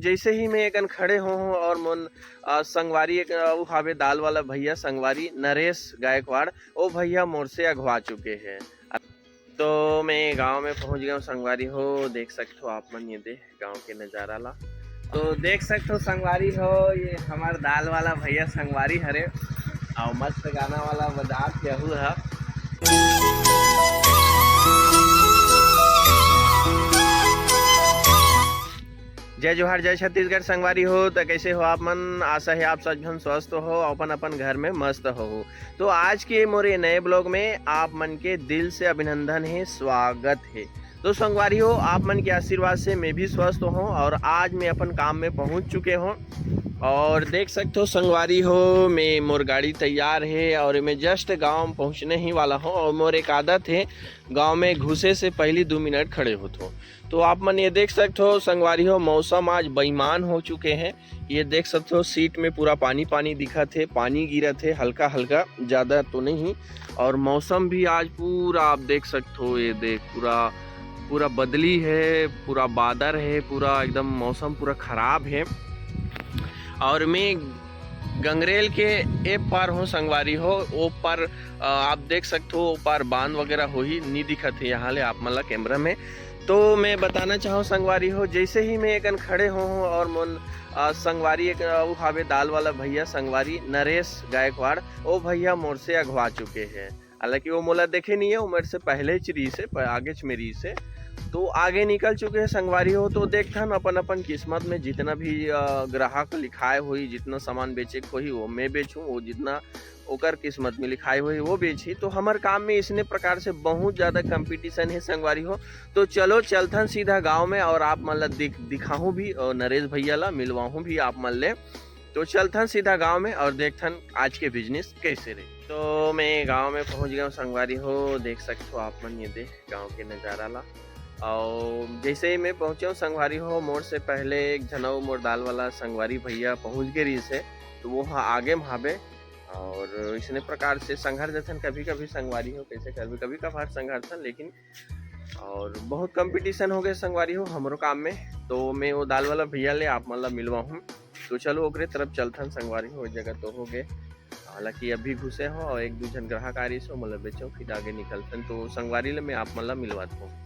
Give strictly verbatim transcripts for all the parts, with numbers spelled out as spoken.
जैसे ही मैं एकन खड़े हो हूँ और मोन, अ, संगवारी एक, अ, वो हावे दाल वाला भैया, संगवारी नरेश गायकवाड़, वो भैया मोर से अगवा चुके हैं। तो मैं गांव में पहुंच गया हूँ संगवारी हो, देख सकते हो आप मन ये दे गांव के नजारा ला। तो देख सकते हो संगवारी हो, ये हमार दाल वाला भैया संगवारी हरे, और मस्त गाना वाला बजात यहू है। जय जोहार, जय छत्तीसगढ़ संगवारी हो। तो कैसे हो आप मन? आशा है आप सब झन स्वस्थ हो, अपन अपन घर में मस्त हो। तो आज के मोर ये नए ब्लॉग में आप मन के दिल से अभिनंदन है, स्वागत है। तो संगवारी हो, आप मन के आशीर्वाद से मैं भी स्वस्थ हूँ और आज मैं अपन काम में पहुँच चुके हूँ। और देख सकते हो संगवारी हो, मैं मोर गाड़ी तैयार है और मैं जस्ट गाँव पहुँचने ही वाला हूँ। और मोर एक आदत है, गाँव में घुसे से पहली दो मिनट खड़े होत हूँ। तो आप मन ये देख सकते हो संगवारी हो, मौसम आज बेईमान हो चुके हैं। ये देख सकते हो सीट में पूरा पानी पानी दिखत है, पानी गिरत है हल्का हल्का, ज़्यादा तो नहीं। और मौसम भी आज पूरा आप देख सकते हो, ये देख पूरा, पूरा बदली है, पूरा बादर है, पूरा एकदम मौसम पूरा खराब है। और मैं गंगरेल के ए पार हूँ संगवारी हो, ओ पार, अ, आप देख सकते हो ओ पार बांध वगैरह होही, नहीं दिखत है यहाँ ले आप मन ला कैमरा में। तो मैं बताना चाहूँ संगवारी हो, जैसे ही मैं एकन खड़े हो हूँ और मोन, अ, संगवारी एक, अ, वो हावे दाल वाला भैया संगवारी नरेश गायकवाड़, वो भैया मोर से अगवा चुके हैं। हालांकि वो मोला देखे नहीं है, वो मेरे से पहले च रहीस है, प-, आगे च में रहीस है। तो आगे निकल चुके हैं संगवारी हो। तो देखथन अपन अपन किस्मत में जितना भी, अ, ग्राहक लिखाए होही, जितना सामान बेचे के होही, वो मैं बेचूँ, वो जितना ओकर किस्मत में लिखाए होही वो बेचही। तो हमर काम में इसने प्रकार से बहुत ज़्यादा कंपटीशन है संगवारी हो। तो चलो चलथन सीधा गांव में और आप मन ला दिख-, दिखाहूँ भी और नरेश भैया ला मिलवाहूँ भी आप मन ले। तो चलथन सीधा गांव में और देखथन आज के बिजनेस कैसे रही। तो मैं गांव में पहुंच गया हूँ संगवारी हो, देख सकते हो आप मन ये दे गांव के नजारा ला। और जैसे ही मैं पहुंचे हूँ संगवारी हो, मोर से पहले एक झन अउ मोर दाल वाला संगवारी भैया पहुंच गए रहीस है, तो वो हा आगे में हाबे। और इसने प्रकार से संघर जथन कभी कभी संगवारी हो, कैसे कभी कभी कभार संघरथन, लेकिन और बहुत कंपटीशन हो गए संगवारी हो हमरो काम में। तो मैं वो दाल वाला भैया ले आप मन ला मिलवाहूँ। तो चलो ओकरे तरफ चलथन संगवारी हो, जगह तो हो गए, हालांकि अभी घुसे हो और एक दू झन ग्राहक आ रहीस हो, मतलब बेचो, फिर आगे निकलथन। तो संगवारी ले मैं आप मन ला मिलवात हूँ।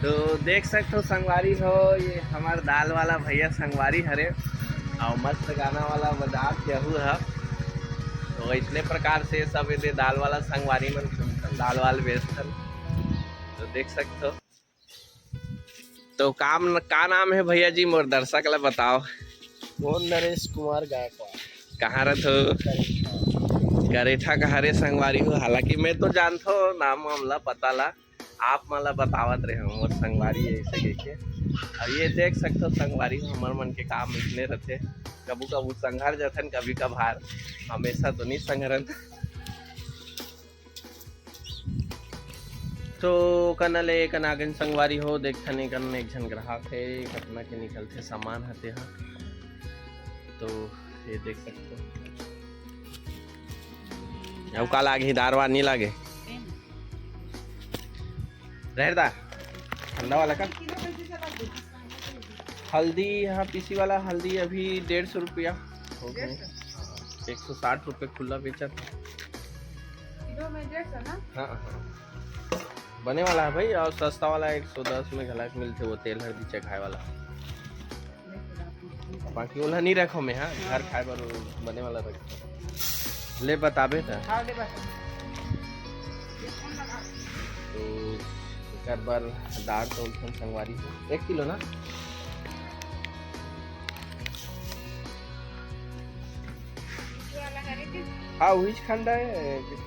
तो देख सकते हो संगवारी हो, ये हमार दाल वाला भैया संगवारी हरे, और मस्त गाना वाला बजात यहू है। तो इसने प्रकार से सब ये दाल वाला संगवारी मन दाल वाल बेचथन। तो देख सकते हो। तो काम, का नाम है भैया जी, मोर दर्शक ला बताओ। मोर नरेश कुमार गायकवाड़। कहाँ रहत हो? करेठा। करेठा कहाँ रे संगवारी हो? हालांकि मैं तो जानत हो नाम वाम ला, पता ला, आप मन ला बतावत रहे हो, मोर संगवारी है ऐसे कह के। अब ये देख सकते हो संगवारी हो, हमर मन के काम इसने रहते, कभू कभू संघर जथन, कभी कभार, हमेशा तो नहीं संघरन। तो कना ले कन आगन संगवारी हो, देखथन एकन एक झन ग्राहक है, कतना के निकलथे सामान हते हा। तो ये देख सकते हो। अब का लागे, दार वार नहीं लागे? रहर दा, ठंडा वाला का? हल्दी, हाँ, पीसी वाला हल्दी अभी डेढ़ सौ रुपया हो गए। डेढ़ सौ? हाँ, एक सौ साठ रुपये खुला बेचा था। किलो में डेढ़ सौ ना? हाँ, हाँ। बने वाला है भाई, और सस्ता वाला एक सौ दस में घलक मिलथे, वो तेल हल्दी चघाए वाला। बाकी ओला नहीं रखो मैं, हाँ, घर खाए बर बने वाला रखो। ले बताबे त। हाँ, ले बता। तो एकर बर दार तौलथन संगवारी, एक किलो ना? हाँ, वही खंडा है।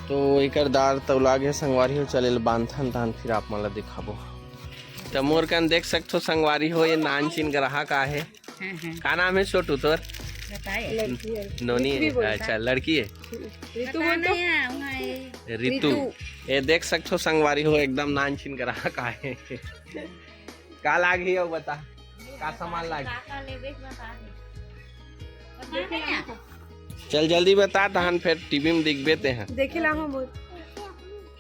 तो एकर दार तौला गे संगवारी हो, चले ल बांधथन तहन फिर आप मन ला दिखाबो। त मोर कन देख सकथो संगवारी हो, ये नानचिन ग्राहक आहे। हाँ, हाँ। का नाम है छोटू तोर? बताए। लड़की है। नोनी है। रितु भी बोलता अच्छा, है। लड़की है। रितु बोल तो। बताना है, वहाँ है। रितु। रितु। ये देख सकथो संगवारी हो, एकदम नानचिन ग्राहक आए। का लागही अउ बता, का सामान लागही? का का लेबे बता दे। चल जल्दी बता, तहन फिर टीवी में दिखबे ते हैं। देखे ला हूँ बहुत।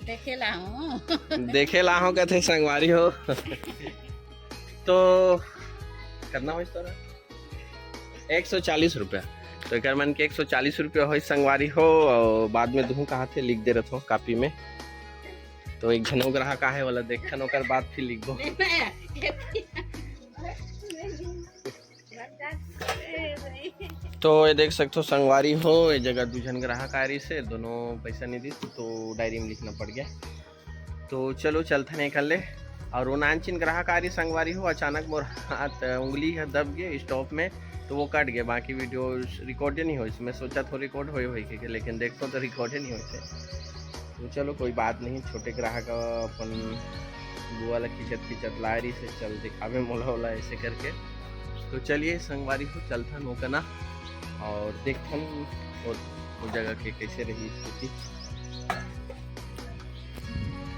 देखे ला हूँ। देखे ला हो कथे संगवारी हो। तो कितना होइस तोरा? एक सौ चालीस रुपया। तो एकर मन के एक सौ चालीस रुपया होइस संगवारी हो। और बाद में तुहूँ कहा थे लिख दे रथो कॉपी में। तो एक झन ग्राहक आहे वाला देखन, ओकर बाद फिर लिखबो। तो ये देख सकथो संगवारी हो, ये जगह दू झन ग्राहक आ रही से, दोनों पैसा नहीं दिस तो डायरी में लिखना पड़ गया। तो चलो चलथन एकर ले। और वो नानचिन ग्राहक आ रही संगवारी हो, अचानक मोर हाथ उंगली है दब गए स्टॉप में, तो वो कट गए, बाकी वीडियो रिकॉर्ड नहीं हो इसमें। सोचा थो रिकॉर्ड होए होए के, लेकिन देखो तो रिकॉर्ड ही नहीं होए। तो चलो कोई बात नहीं, छोटे ग्राहक अपन बुआ ला खिंचत खिंचत लाए रही से, चल दिखावे मोला ओला ऐसे करके। तो चलिए संगवारी हो चलथन ओकना और देखथन वो, वो जगह के कैसे रही स्थिति।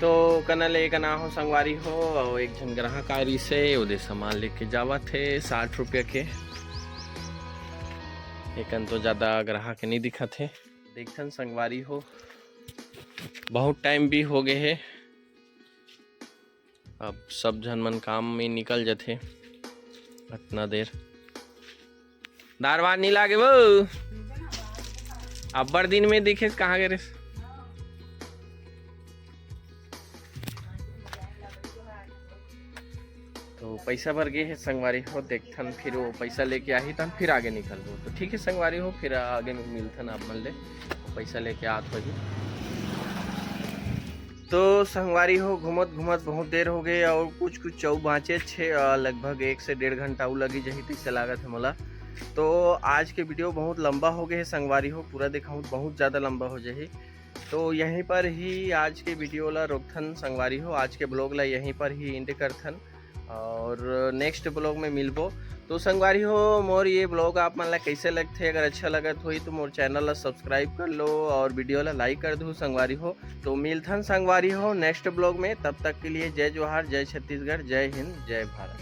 तो कना ले कना हो संगवारी हो, और एक झन ग्राहक आ रही से ओदे सामान लेके जावत हे साठ रुपया के। एकन तो ज्यादा ग्राहक नहीं दिखत हे। देखथन संगवारी हो, बहुत टाइम भी हो गए हे। अब सब झन मन काम में निकल जथे। इतना देर दारवार नहीं लागे वो। अब्बड़ दिन में दिखे कहाँ गए रे? तो पैसा भर गए है संगवारी हो, देखथन फिर वो पैसा लेके आही तहन फिर आगे निकलबो। तो ठीक है संगवारी हो, फिर आगे में मिलथन आप मन ले, वो पैसा लेके आत होही। तो संगवारी हो, घूमत घूमत बहुत देर हो गए और कुछ कुछ चौ बाँचे छे, अ, लगभग एक से डेढ़ घंटा अउ लगी जही तैसे लागत है मोला। तो आज के वीडियो बहुत लंबा हो गए है संगवारी हो, पूरा दिखाऊँ बहुत ज़्यादा लंबा हो जाही। तो यहीं पर ही आज के वीडियो ला रोकथन संगवारी हो, आज के ब्लॉग ला यहीं पर ही एंड करथन और नेक्स्ट ब्लॉग में मिलबो। तो संगवारी हो, मोर ये ब्लॉग आप मन ला कैसे लगथे? अगर अच्छा लगत होई तो मोर चैनल ला सब्सक्राइब कर लो और वीडियो ला लाइक कर दो संगवारी हो। तो मिलथन संगवारी हो नेक्स्ट ब्लॉग में, तब तक के लिए जय जोहार, जय छत्तीसगढ़, जय हिंद, जय भारत।